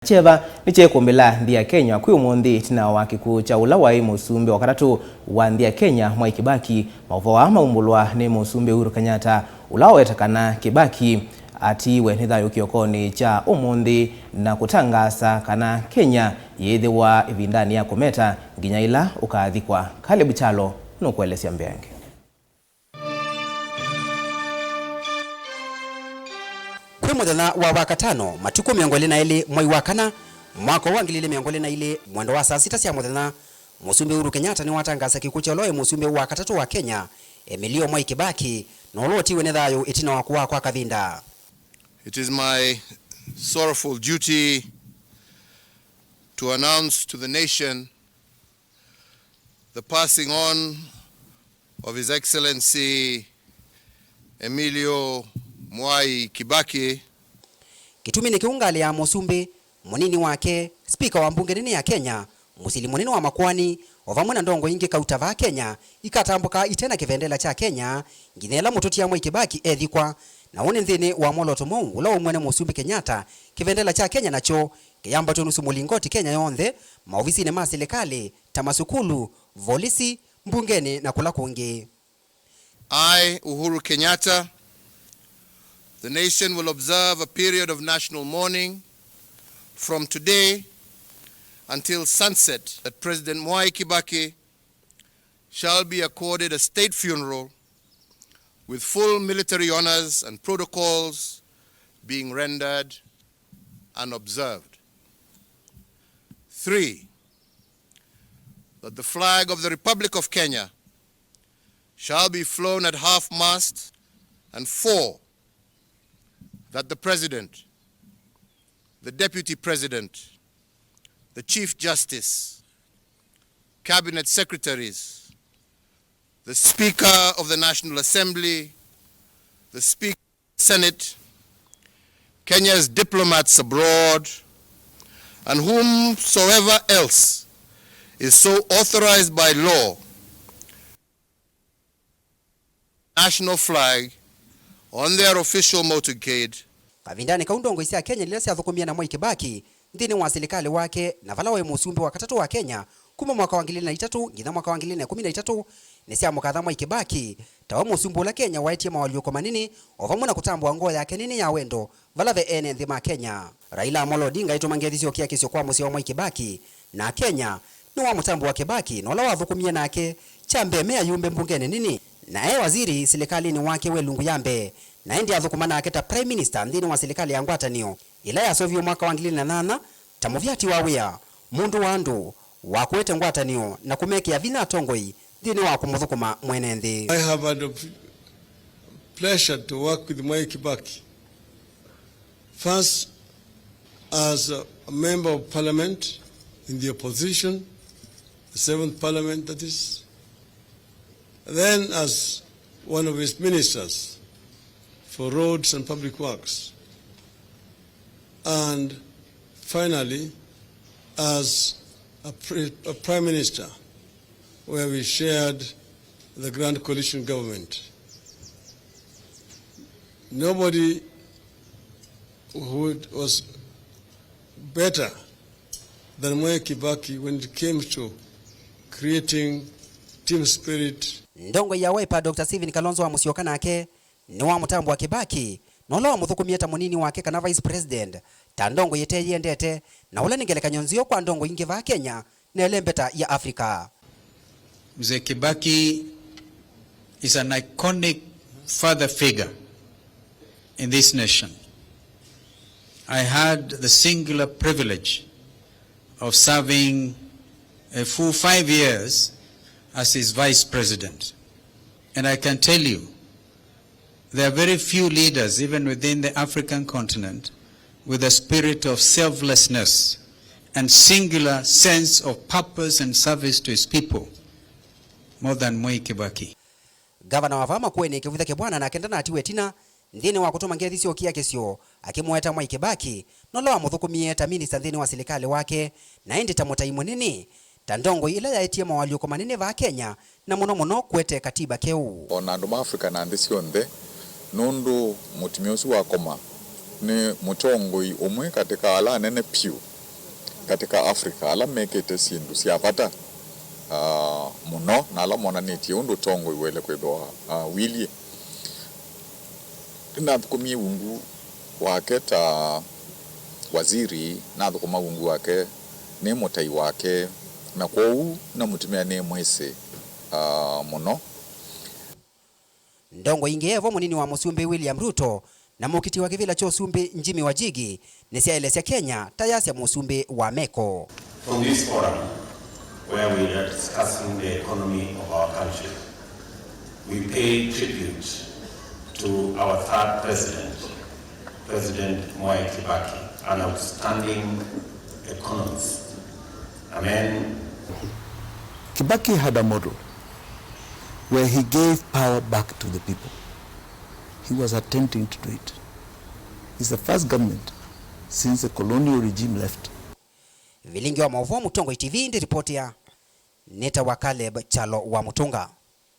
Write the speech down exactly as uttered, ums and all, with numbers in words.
Kyeva nĩkyeekũmbĩla nthĩ ya Kenya kwĩ ũmũnthĩ ĩtina wa kĩkw'ũ kya ũla waĩ mũsumbĩ wa katatũ wa nthĩ ya Kenya, Mwai Kibaki. Maũvoo aa maumbũlwa nĩ Mũsumbĩ Uhuru Kenyatta, ũla waweta kana Kibaki atiiwe nĩ thayũ kĩokonĩ kya ũmũnthĩ na kũtangaasa kana Kenya yĩĩthĩwa ĩvindanĩ ya kũmeta nginya ĩla ũkaathikwa. Caleb Kyalo nũkũelesya mbeange. Kwĩ mũthenya wa Wakatano, matukũ mĩongo ĩlĩ na elĩ mwai wa kana, mwaka wa ngili ilĩ mĩongo ĩlĩ na ilĩ, mwendo wa saa sita sya mũthenya, Mũsumbĩ Uhuru Kenyatta nĩwatangaasa kĩkw'ũ kya ũla waĩ mũsumbĩ wa katatũ wa Kenya, Emilio Mwai Kibaki, na ũla ũtiiwe nĩ thayũ ĩtina wa kũaa kwa kavinda. It is my sorrowful duty to announce to the nation the passing on of His Excellency Emilio Mwai Kibaki. Kĩtumi nĩ kĩu ngalĩ ya mũsumbĩ, mũnini wake, spika wa mbunge nene ya Kenya, mũsili mũnene wa makoani, o vamwe na ndongo ingĩ kauta vaa Kenya, ikatambũka ite na kĩvendela kya Kenya, nginya ĩla mũtũtia Mwai Kibaki ethikwa. Na ũũ nĩ nthĩnĩ wa mwolooto mweũ ũla waumw'e nĩ mũsumbĩ Kenyatta, kĩvendela kya Kenya nakyo kĩyambatw'e nusu mũlingoti Kenya yonthe, maovisinĩ ma silikalĩ, ta masukulu, volisi, mbungenĩ na kũla kũngĩ. I, Uhuru Kenyatta, the nation will observe a period of national mourning from today until sunset, that President Mwai Kibaki shall be accorded a state funeral with full military honors and protocols being rendered and observed. Three, that the flag of the Republic of Kenya shall be flown at half mast, and four, that the President, the Deputy President, the Chief Justice, Cabinet Secretaries, the Speaker of the National Assembly, the Speaker Senate, Kenya's diplomats abroad, and whomsoever else is so authorized by law, national flag on their official motorcade. Kavindanĩ kau ndongoi sya Kenya nĩla syathũkũmie na Mwai Kibaki nthĩnĩ wa silikalĩ wake, na vala waĩ mũsumbĩ wa katatũ wa Kenya kuma mwaka wa ngili ilĩ na itatũ nginya mwaka wa ngili ilĩ na ĩkũmi na itatũ, nĩsyamũkatha Mwai Kibaki tawe mũsumbĩ ũla Kenya waetie mawalyũko manene, o vamwe na kũtambũa ngoo yake nene ya wendo vala ve ene nthĩ ma Kenya. Raila Amolo Odinga aitũma ngethi sya ũkiakĩsyo kwa mũsyĩ wa Mwai Kibaki, na Kenya nĩwamũtambũa Kibaki na ũla wathũkũmie nake kya mbee me ayumbe mbungenĩ nini, na e waziri silikalĩnĩ wake wa ĩlungu ya mbee, na ĩndĩ athũkũma nake ta Prime Minister nthĩnĩ wa silikalĩ ya ngwatanĩo ĩla yaseũviw'e mwaka wa ngili ilĩ na nyanya ta mũvyati wa wĩa, mũndũ wa andũ, wa kũete ngwatanĩo na kũmekĩa vinya atongoi nthĩnĩ wa kũmũthũkũma mwene nthĩ. I have had a pleasure to work with Mwai Kibaki, first as a member of parliament in the opposition, the seventh parliament that is, then as one of his ministers for roads and public works, and finally as a, pre- a prime minister where we shared the grand coalition government. Nobody who was better than Mwai Kibaki when it came to creating team spirit. Ndongoi ya Wiper, Doctor Stephen Kalonzo wa Musyoka nake nĩwamũtambũa Kibaki, na ũla wamũthũkũmie ta mũnini wake kana vice president, ta ndongoi ĩte yĩendete, na ũla nĩ ngelekany'o nzeo kwa ndongoi ingĩ vaa Kenya na ĩlembeta ya Africa. Mzee Kibaki is an iconic father figure in this nation. I had the singular privilege of serving a full five years as his vice president. And I can tell you, there are very few leaders, even within the African continent, with a spirit of selflessness and singular sense of purpose and service to his people more than Mwai Kibaki. Ngavana wa vaa Makueni, Kivutha Kibwana, nake ndanatiwa ĩtina nthĩnĩ wa kũtũma ngethi sya ũkiakĩsyo, akĩmũweta Mwai Kibaki na ũla wamũthũkũmie ta minista nthĩnĩ wa silikalĩ wake, na ĩndĩ ta mũtai mũnene, ta ndongoi ĩla yaetie mawalyũko manene vaa Kenya, na mũno mũno kũete katiba keũ. O na andũ ma Africa na nthĩ syonthe, nũndũ mũtumĩa ũsu wakoma nĩ mũtongoi ũmwe katĩ ka ala anene piũ Katĩ ka Africa ala mekĩte syĩndũ sya vata, ah, mũno, na ala monanĩtye ũndũ ũtongoi waĩle kwĩthĩwa, ah, ũilyĩ. Nĩnathũkũmie ungu wake ta waziri, nathũkũma ungu wake nĩ mũtai wake, na kwoou namũtũmĩa nĩ mwĩsĩ, ah, mũno. Ndongoi ingĩ, evo mũnini wa mũsumbĩ William Ruto na mũkiti wa kĩvĩla kya ũsumbĩ Jimmy Wanjigi, nĩsyaelesya Kenya ta yasya mũsumbĩ wa meko. From this forum, where we are discussing the economy of our country, we pay tribute to our third president, President Mwai Kibaki, an outstanding economist, a man. Kibaki had a model where he gave power back to the people. He was attempting to do it. It's the first government since the colonial regime left. Vilingi wa maũvoo, Mũtongoi T V, ndĩ ripoti ya nĩtawa Caleb Kyalo wa Mũtũnga.